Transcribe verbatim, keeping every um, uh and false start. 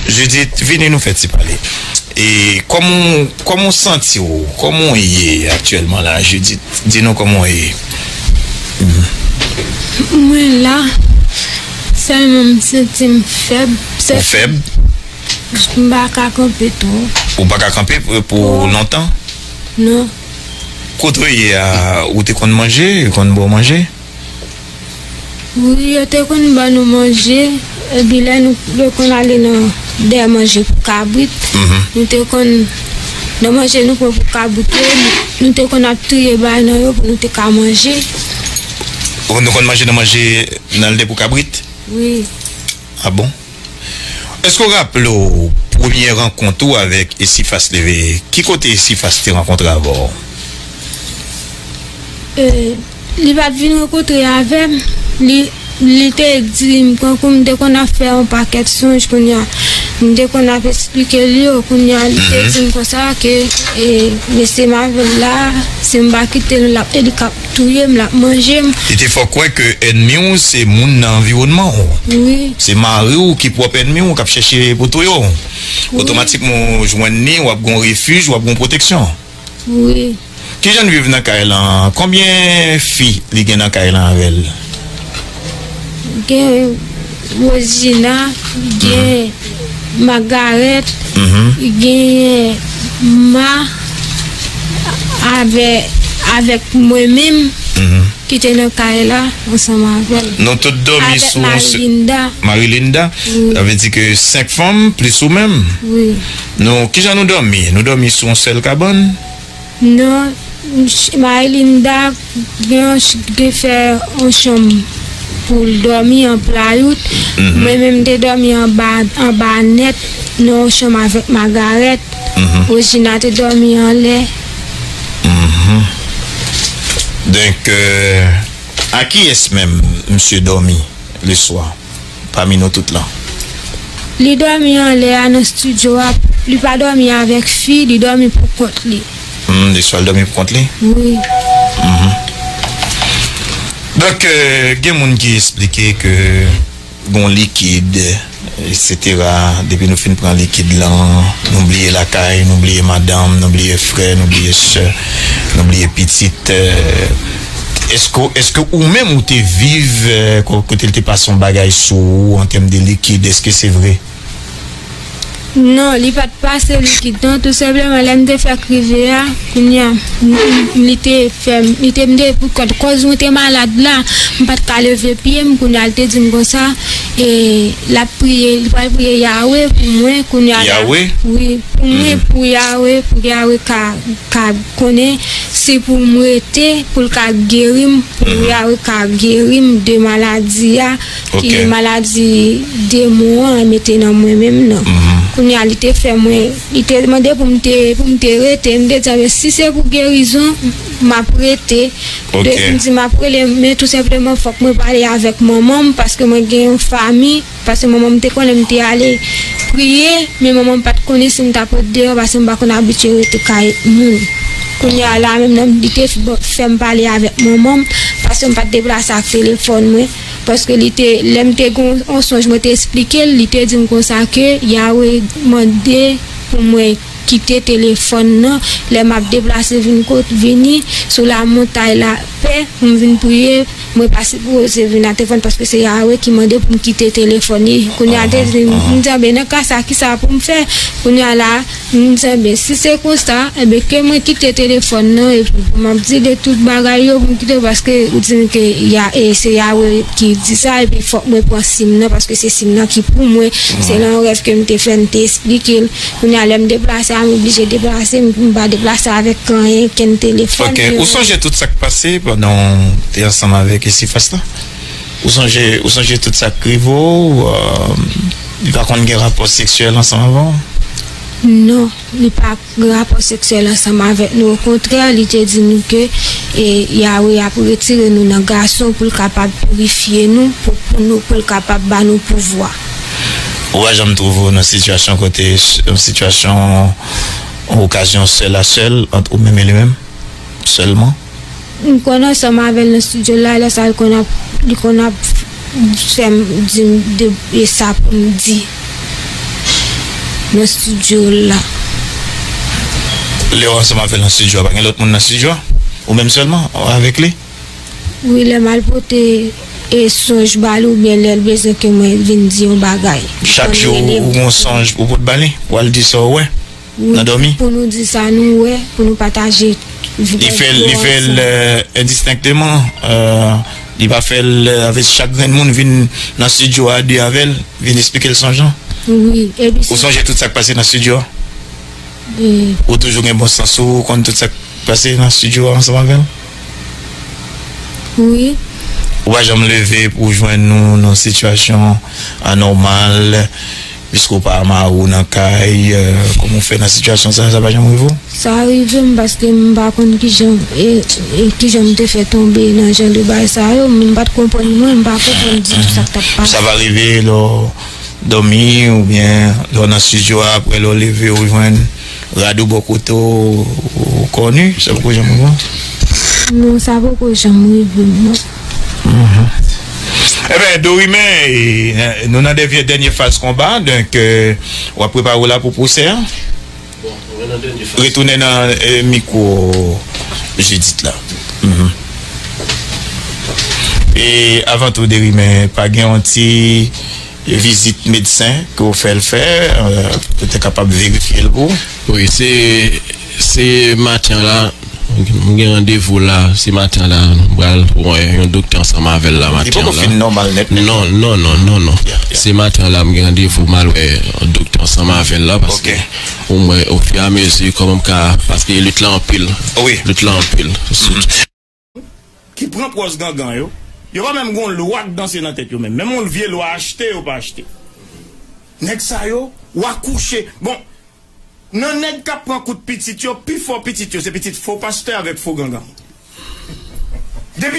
Judith, vini nou fè ti pale. E kòman, kòman w santi w? Kòman w ye aktyèlman la, Judith? Di nou kòman w ye. Mwen la, sèlman m santi m fèb. Ou fèb? M pa ka kanpe twò. Ou pa ka kanpe pou, pou lontan? Non. Kote w ye a, ou te konn manje? Yo konn ba w manje? Wi, yo te konn ban nou manje. Epi lè nou, yo konn ale nan dèyè manje pou kabrit, nou te konn, nan manje nou pran pou kabrit yo, nou, nou te konn ap touye bagay nan yo pou nou te ka manje. Ou, nou konn manje nan manje nan lde pou kabrit? Wi. A bon? Èske w raple w premye rankont ou avèk Esifas Leve? Ki kote Esifas te rankontre avè w? E, li pa t vin rankontre avè m. Li, li te di m, kankou m te konn ap fè yon pakèt sonj, kounye a, m te konn ap esplike l yo, kounye a, li te di m konsa ke, e, mesye Mavel la, si m pa kite l, l ap, e li k ap touye m, l ap manje m. Li te fè w kwè ke ènmi w se moun nan anviwònman w. Wi. Se mari w ki pwòp ènmi w k ap chèche pou touye w. Wi. Otomatikman, w jwenn li, w ap gen yon refij, w ap gen yon pwoteksyon. Wi. Kijan n viv nan kay lan? Konbyen fi li gen nan kay lan avè l? Gen Rosina, gen Margaret, gen Ma, avè, avèk mwen menm ki te nan kay la ansanm avè l. Nou tout dòmi sou yon sèl. Avèk Marilinda. Marilinda? Wi. Sa vle di ke senk fanm plis ou menm? Wi. Nou, kijan nou dòmi? Nou dòmi sou yon sèl kabann? Non, Marilinda gen yon ch-, gen fè yon chanm pou l dòmi an playout. Mwen menm m te dòmi anba, anba nèt, nan yon chanm avèk Margaret. Rosina te dòmi anlè. Donk, euh, a kiyès menm misye dòmi leswa? Pami nou tout lan. Li dòmi anlè a nan estidyo a. Li pa dòmi avèk fi, li dòmi pou kont li. Hmm, li swa l dòmi pou kont li? Wi. Mhm. Donk, euh, gen moun ki esplike ke gon likid, etsetera. Depi nou fin pran likid lan, nou bliye lakay, nou bliye madanm, nou bliye frè, nou bliye sè, nou bliye pitit. Euh, èske, èske ou menm ou te viv, euh, ko-, kote l te pase yon bagay sou ou an tèm de likid? Èske se vre? Non, li pa t pase likid non. Tou senpleman, lè m te fèk rive a, kounye a, m, m, li te fè m, li te, m te pou kont, kòz mwen te malad la, m pa t ka leve pye m, kounye a, li te di m konsa, e, l ap priye, li pral priye Yawe pou mwen, kounye a la. Yawe? Wi, pou mwen, pou Yawe, pou Yawe ka, ka konnen si pou m rete, pou l ka geri m, pou Yawe ka geri m de maladi a, ki maladi demon an mete nan mwen menm nan. Kounye a, li te fè mwen, li te mande pou m te, pou m te rete, m te di, "Anben, si se pou gerizon, m ap rete." M di, "M ap rele, men tou senpleman, fòk mwen pale avèk manman m, paske mwen gen yon fanmi." Paske manman m te konnen m te ale priye, men manman m pa t konnen si m t ap ret deyò, paske m pa konn abitye rete kay moun. Kounye a la menm nan, li te f-, fè m pale avèk manman m, paske m pa t deplase ak telefòn mwen. Paske li te, lè m te gen yon sonj, mwen te esplike l, li te di m konsa ke Yawe mande pou mwen kite telefòn nan, lè m ap deplase vin kot, vini sou lamontay Lapè pou m vin priye, mwen pa sipoze vin ak telefòn paske se Yawe ki mande pou m kite telefòn li. Kounye a, te di m, m di, "Anben, nan ka sa, kisa pou m fè?" Kounye a la, m di, "Anben, si se konsa, enben, ke mwen kite telefòn nan, epi pou m ap di de tout bagay yo, pou m kite, paske ou di m ke Ya-, e, se Yawe ki di sa, epi fòk mwen pran sim nan, paske se sim nan ki pou mwen." Se nan yon rèv ke m te fè, m te esplike l. Kounye a, lè m deplase a, m oblije deplase, m, m pa deplase avèk anyen, kenn telefòn. Ok, ou sonje tout sa k pase pandan w te ansanm avèk Esifas la? Ou sonje, ou sonje tout sa k rive w? Euh, li pa konn gen rapò seksyèl ansanm avè w? Non, li pa gen rapò seksyèl ansanm avèk nou. Okontrè, li te di nou ke, e, Yawe ap retire nou nan gason pou l kapab pirifye nou, pou, pou nou, pou l kapab ba nou pouvwa. Ou pa janm twouve w nan sitiyasyon kote, yon sitiyasyon, yon okazyon sèl a sèl ant ou menm e li menm? Sèlman? M konn ansanm avè l nan estidyo la, lè sa a li konn ap, li konn ap fè m di m de, e sa pou m di. Nan estidyo la. Lè w ansanm avè l nan estidyo a, pa gen lòt moun nan estidyo a? Ou menm sèlman avèk li? Wi, lè m al pote e sonj ba li oubyen lè l bezwen ke mwen vin di yon bagay. Chak jou ou gen yon sonj ou pote ba li, pou al di sa w wè nan dòmi? Pou nou di sa nou wè, pou nou pataje Li fè l, li fè l, euh, endistenkteman, euh, li pa fè l, euh, avè chak grenn moun vin nan estidyo a de avè l, vin esplike l sonj lan. Wi, epi ou sonje tout sa k pase nan estidyo a? Ou toujou gen bon sans ou, ou konn tout sa k pase nan estidyo a ansanm avè l? Wi. Ou pa janm leve pou jwenn nou nan sitiyasyon anòmal, piske w pa mari w nan kay, euh, kòman w fè nan sitiyasyon sa, sa pa janm rive w? Sa rive m paske m pa konn kijan, e, e kijan m te fè tonbe nan jan de bagay sa yo, m pa t konprann mwen, m pa konprann ditou sa k t ap pase. Sa va rive lè w dòmi oubyen lè w nan estidyo a, apre lè w leve, w jwenn rad ou bò kote w, ou kò ni, sa poko janm rive w? Non, sa poko janm rive m, non. Ebyen, Dorimè, e, nou nan dèvye-, dènye faz konba, donk, euh, w ap prepare w la pou pwosè a? Retounen nan, euh, mikwo Jidit la. E avan tou, Dorimè, pa gen yon ti vizit medsen ke w fè l fè, euh, pou te kapab verifye l pou ou? Wi, se, se maten la, m gen randevou la, se maten la, m pral wè yon doktè ansanm avè l la maten la. Li poko fin nòmal nèt, nèt. Non, non, non, non, non. Se maten la, m gen randevou, m al wè yon doktè ansanm avè l la, paske ou mwen, ofiramezi, kòman m ka, paske lit la anpil. Lit la anpil. Ki pran pòz gangan yo. Yo pa menm gon lwa k danse nan tèt yo menm. Menm yon vye lwa achte, yo pa achte. Nèg sa yo, w akouche. Bon, nan nèg k ap pran kout pitit yo, pi fò pitit yo, se pitit fo pastè avèk fo gangan. Depi